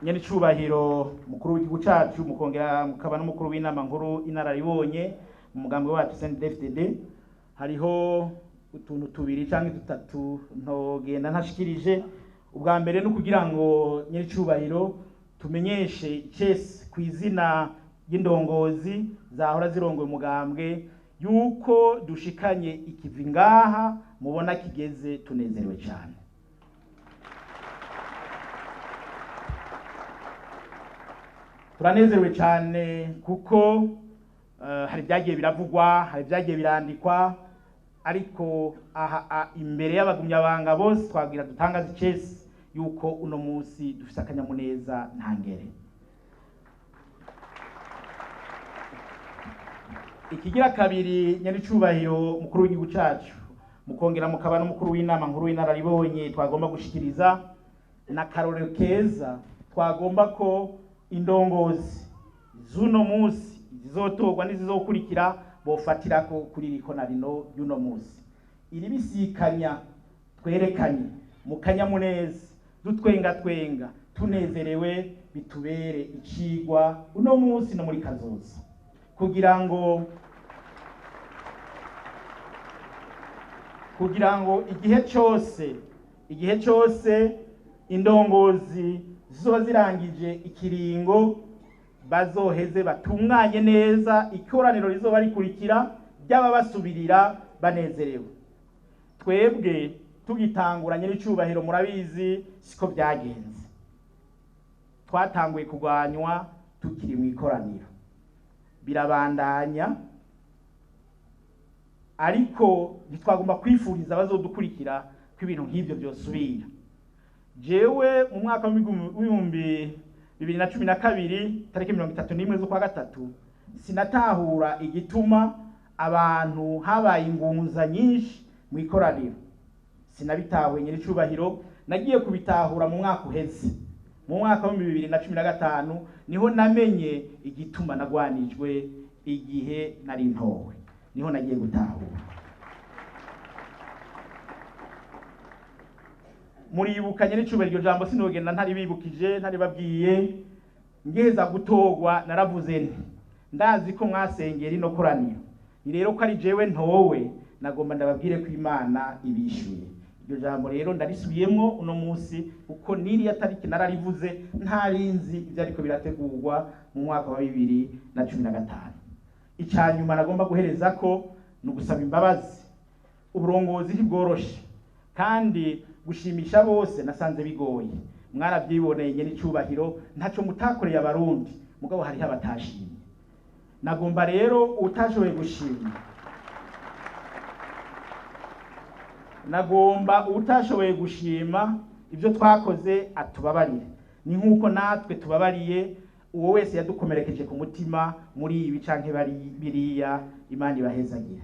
Nyenicubahiro mukuru w'igihugu cacu, mukongera mukaba n'umukuru w'inama nkuru inararibonye mu mugambi wacu CNDD-FDD, hariho utuntu tubiri canke dutatu ntogenda ntashikirije. Ubwa mbere ni ukugira ngo nyenicubahiro tumenyeshe icese ku izina ry'indongozi zahora zirongoye umugambwe yuko dushikanye ikivi ngaha mubona kigeze, tunezerewe cyane. Turanezerewe cyane kuko hari ibyagiye biravugwa, hari ibyagiye birandikwa, ariko aha imbere y'abagumyabanga bose twagira dutangaze icese yuko uno munsi dufise akanyamuneza ntangere. Ikigira kabiri, nyenicubahiro mukuru w'igihugu cacu, mukongera mukaba n'umukuru w'inama nkuru w'inararibonye, twagomba gushikiriza na karorero keza twagomba ko indongozi z'uno munsi zizotorwa n'izizokurikira bofatirako kuri iri koraniro ry'uno munsi. Iri bisikanya twerekanye mu kanyamuneza, dutwenga twenga tunezerewe, bitubere icigwa uno munsi no muri kazoza, kugira ngo igihe cyose indongozi zizoba zirangije ikiringo bazoheze batunganye neza ikoraniro rizoba rikurikira ryaba basubirira banezerewe. Twebwe tugitanguranye n'icubahiro, murabizi siko byagenze, twatanguye kurwanywa tukiri mu ikoraniro, birabandanya, ariko ntitwagomba kwifuriza abazodukurikira ko ibintu nk'ibyo byosubira. Jewe mu mwaka w'2012, tariki 31 z'ukwa gatatu, sinatahura igituma abantu habaye ingunza nyinshi mu ikoraniro. Sinabitahuye, nyir'icubahiro, nagiye kubitahura mu mwaka uheze, mu mwaka w'2015, niho namenye igituma nagwanijwe igihe nari ntowe, niho nagiye gutahura. Muribukanye n'icubahiro iryo jambo, sinogenda ntaribibukije, ntaribabwiye. Ngeza gutorwa naravuze nti: "Ndazi ko mwasengera ino koraniro, ni rero ko ari jewe ntowe, nagomba ndababwire ko Imana ibishuye." Iryo jambo rero ndarisubiyemwo uno munsi, kuko n'iriya tariki nararivuze ntarinzi ivyo ariko birategurwa mu mwaka wa 2015. Ica nyuma nagomba guhereza ko ni ugusaba imbabazi. Uburongozi ntibworoshe, kandi gushimisha bose nasanze bigoye. Mwarabyiboneye, nyene icubahiro, ntaco mutakoreye Abarundi, mugabo hariho abatashimye. Nagomba rero utashoboye gushima, nagomba utashoboye gushima ibyo twakoze atubabarire, ni nk'uko natwe tubabariye uwo wese yadukomerekeje ku mutima muri ibi canke bari biriya. Imana ibahezagira.